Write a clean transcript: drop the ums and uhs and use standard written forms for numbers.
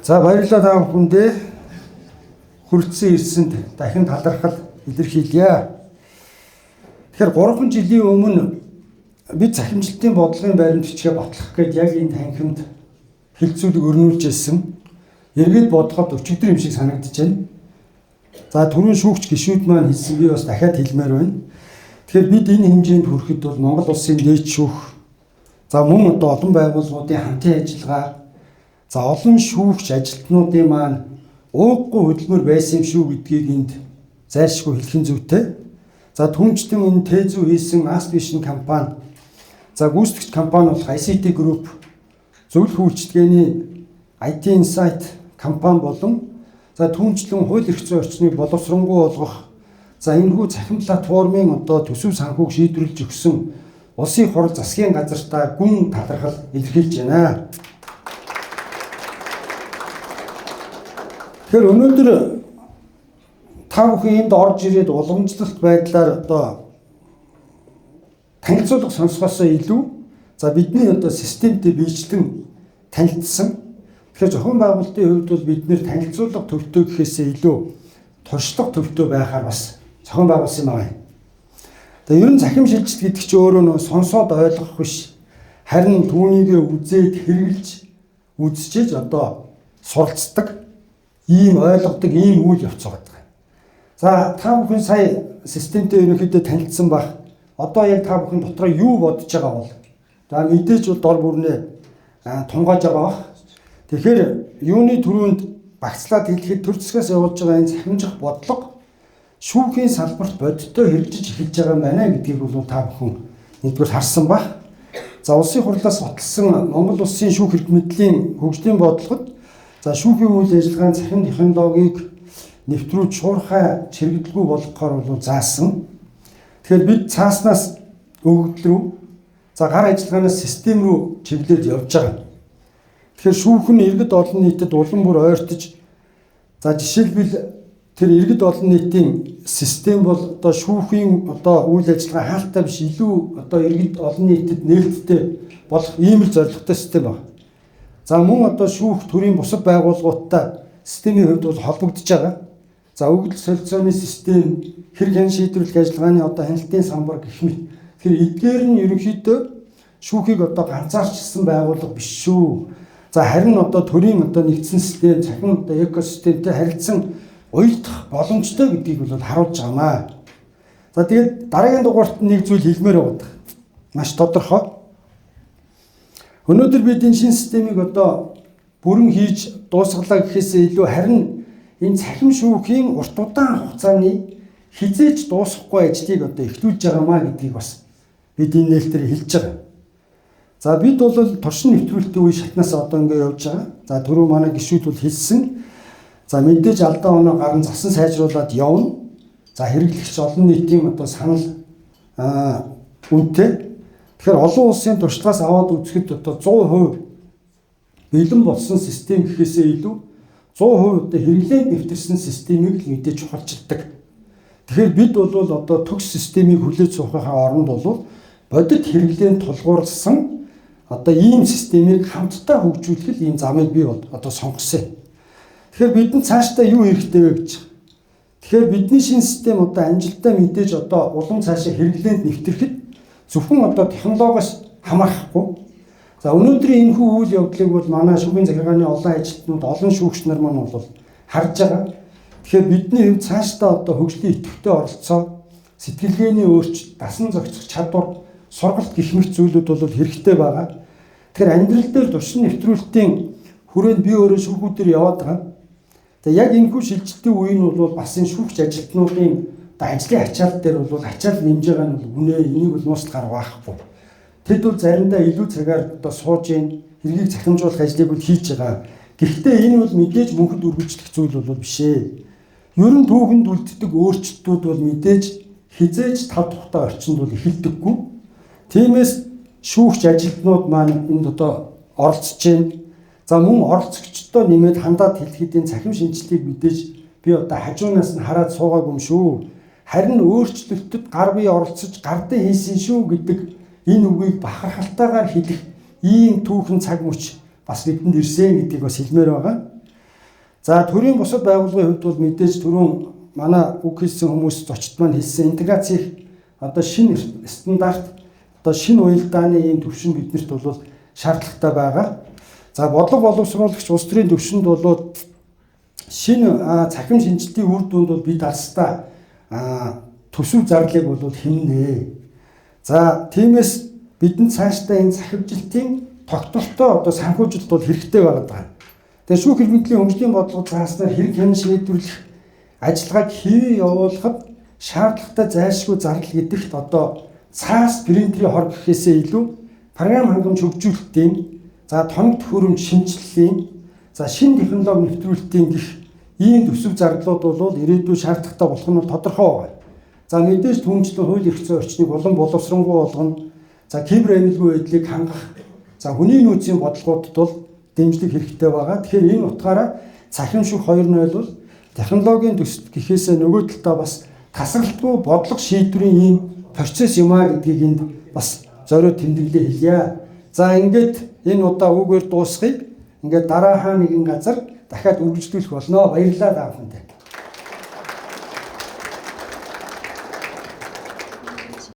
За баярлалаа та бүхэндээ хүрэлцэн ирсэнд дахин талархал илэрхийлье. Тэгэхээр 3 жилийн өмнө бид цахимжилтын бодлогын баримт бичгээ батлах гээд яг энэ танхимд хэлцүүлэг өрнүүлж ирсэн. Эргээд бодоход өчигдөр юм шиг санагдаж байна. За түрүүн шүүгч гишүүд маань хэлсэн, би бас дахиад хэлмээр байна. Тэгэхээр бид энэ хэмжээнд хүрэхэд бол Монгол улсын дээд шүүх, за мөн одоо олон байгууллагуудын хамтын ажиллагаа, за олон шүүгч ажилтнуудын маань ууггүй хөдөлмөр байсан юм шүү гэдгийг энд зайлшгүй хэлэх нь зүйтэй. За түнжтэн энэ тээзүү хийсэн Mast Vision компани, за гүйцэтгэгч компани болох ICT Group, зөвлөх үйлчилгээний IT Insight компани болон за түүнчлэн хууль эрх зүйн орчныг боловсронгуй болгох, за энэхүү цахим платформын одоо төсөв санхүүг шийдвэрлэж өгсөн Улсын хурал засгийн газартаа гүн талархал илэрхийлж байна. Тэгэхээр өнөөдөр та бүхэн энд орж ирээд уламжлалт байдлаар одоо танилцуулга сонсохоосоо илүү за бидний одоо системтэй биечлэн танилцсан. Тэгэхээр зохион байгуулалтын хувьд бол бид нэр танилцуулга төвтэй гэхээсээ илүү туршлага төвтэй байхаар бас зохион байгуулсан юм байна. Тэгээ ер нь цахим шилжилт гэдэг чинь өөрөө нөө сонсоод ойлгох биш. Харин түүнийгээ үзээд хэрэгжилж үзчихэж одоо суралцдаг, ийм ойлгодог ийм үйл явц байгаа. За та бүхэн сая системтэй ерөнхийдөө танилцсан байх. Одоо яг та бүхэн дотроо юу бодож байгаа бол за мэдээж бол дор бүрнээ тунгааж байгаа бах. Тэгэхээр юуны түрүүнд багцлаад хэлэхэд төр засгаас явуулж байгаа энэ цахимжих бодлого шүүхийн салбарт бодиттой хэрэгжиж эхэлж байгаа юм байна гэдгийг бол та бүхэн нэгдүгээр харсан байх. За улсын хурлаас баталсан Монгол улсын шүүх хэрэг мэдлийн хөгжлийн бодлогод за шүүхийн үйл ажиллагааны цахим технологиг нэвтрүүлж шуурхай чирэгдэлгүй болгохоор бол заасан. Тэгэхээр бид цааснаас өгөгдөл рүү, за гар ажиллагаанаас систем рүү чиглээд явж байгаа. Тэгэхээр шүүх нь иргэд олон нийтэд улам бүр ойртож, за жишээлбэл тэр иргэд олон нийтийн систем бол одоо шүүхийн одоо үйл ажиллагаа хаалттай биш, илүү одоо иргэд олон нийтэд нээлттэй болох ийм л зорилготой систем байна. За мөн одоо шүүх төрийн бусад байгууллагуудтай системийн хувьд бол холбогдож байгаа. За өгөгдөл солилцооны систем, хэрэг хян шийдвэрлэх ажиллагааны одоо хяналтын самбар гэх мэт. Тэгэхээр эдгээр нь ерөнхийдөө шүүхийг одоо ганцаарчилсан байгууллага биш шүү. За харин одоо төрийн одоо нэгдсэн систем, цахим одоо экосистемтэй харилцан уялдах боломжтой гэдгийг бол харуулж байгаамаа. За тэгээд дараагийн дугаарт нэг зүйл хэлмээр байгаа. Маш тодорхой. Өнөөдөр бид энэ шинэ системийг одоо бүрэн хийж дуусгалаа гэхээсээ илүү харин энэ цахим шүүхийн урт удаан хугацааны хизээч дуусахгүй ажлыг одоо эхлүүлж байгаамаа гэдгийг бас бид энэ нээлтээр хэлж байгаа. За бид бол туршин нэвтрүүлэлтийн үе шатнаас одоо ингэ явж байгаа. За түрүү манай гишүүд бол хэлсэн. За мэдээж алдаа оноо гарan засан сайжруулад явна. За хэрэглэгч олон нийтийн одоо санал үнэтэй. Тэгэхээр олон улсын туршлагаас аваад үзэхэд одоо 100% бэлэн болсон систем гэхээсээ илүү 100% одоо хэрэглээнд нэвтэрсэн системийг л мэдээж чухалчилдаг. Тэгэхээр бид бол одоо төгс системийг хүлээж суухынхаа оронд бол бодит хэрэглээнд тулгуурласан одоо ийм системийг хамтдаа хөгжүүлэх ийм замыг би одоо сонгосон юм. Тэгэхээр бидэнд цаашдаа юу хэрэгтэй вэ гэж. Тэгэхээр бидний шинэ систем одоо амжилттай мэдээж одоо улам цаашаа хэрэглээнд нэвтрэхэд зөвхөн одоо технологиос хамаарахгүй. За өнөөдрийн энэхүү үйл явдлыг бол манай шүүхийн захиргааны олон ажилтнууд, олон шүүгч нар маань бол харж байгаа. Тэгэхээр бидний хувьд цаашдаа одоо хөгжлийн идэвхтэй оролцоо, сэтгэлгээний өөрчлөлт, дасан зохицох чадвар, сургалт гэх мэт зүйлүүд бол хэрэгтэй байгаа. Тэгэхээр амьдрал дээр туршин нэвтрүүлэлтийн хүрээнд би өөрөө шүүхүүдээр яваад байгаа. Тэгээ яг энэхүү шилжилтийн үе нь бол бас энэ шүүгч ажилтнуудын одоо ажлын ачаал дээр бол ачаал нэмж байгаа нь бол үнэ, энийг бол нууцлах арга байхгүй. Тэд бол заримдаа илүү цагаар одоо сууж ийн хэргийг цахимжуулах ажлыг бол хийж байгаа. Гэхдээ энэ бол мэдээж мөнхөд үргэлжлэх зүйл бол биш ээ. Ер нь түүхэнд үлддэг өөрчлөлтүүд бол мэдээж хизээж тав тухтай орчинд бол эхэлдэггүй. Тиймээс шүүгч ажилтнууд маань энд одоо оролцож байна. За мөн оролцогчдоо нэмээд хандаад хэлэхэд энэ цахим шинжилгээг мэдээж би одоо хажуунаас нь хараад суугаагүй юм шүү. Харин өөрчлөлтөд гар бие оролцож гардыг хийсэн шүү гэдэг энэ үгийг бахархалтайгаар хэлэх ийм түүхэн цаг мөч бас бидэнд ирсэн гэдгийг бас хэлмээр байгаа. За, төрийн бусад байгууллагын хувьд бол мэдээж түрүүн манай үг хэлсэн хүмүүс, зочид маань хэлсэн интеграцийн одоо шинэ стандарт, одоо шинэ уялдааны ийм түвшин биднэрт бол шаардлагатай байгаа. За, бодлого боловсруулагч улс төрийн түвшинд бол шинэ цахим шинжилтийн үр дүнд бол бид алстаа төсөв зарлыг бол хэмнэ. За, тиймээс бидэнд цаашдаа энэ цахимжилтын тогтвортой одоо санхүүжилт бол хэрэгтэй байгаад байгаа. Тэгээ шүүх эрхэмлэлийн хөгжлийн бодлого зааснаар хэрэг хянан шийдвэрлэх ажиллагааг хэвийн явуулахад шаардлагатай зайлшгүй зардал гэдэгт одоо цаас принтерийн хор гэхээсээ илүү програм хангамж хөгжүүлэлтийн, за тоног төхөөрөмж шинэчлэлийн, за шинэ технологи нэвтрүүлэлтийн гэх ийм төсөв зардлууд бол ирээдүйд шаардлагатай болох нь бол тодорхой байна. За, мэдээж түүнчлэн хууль эрх зүйн орчныг улам боловсронгуй болгоно. За, кибер аюулгүй байдлыг хангах, за хүний нөөцийн бодлогуудад бол дэмжлэг хэрэгтэй байгаа. Тэгэхээр энэ утгаараа цахим шүүх 2.0 бол технологийн төсөл гэхээсээ нөгөө талдаа бас тасралтгүй бодлого шийдвэрийн ийм процесс юм а гэдгийг энд бас зориуд тэмдэглээ хэлье. За, ингээд энэ удаа үүгээр дуусгая. Ингээд дараахан нэгэн газар дахиад үргэлжлүүлэх болно. Баярлалаа та бүхэндээ.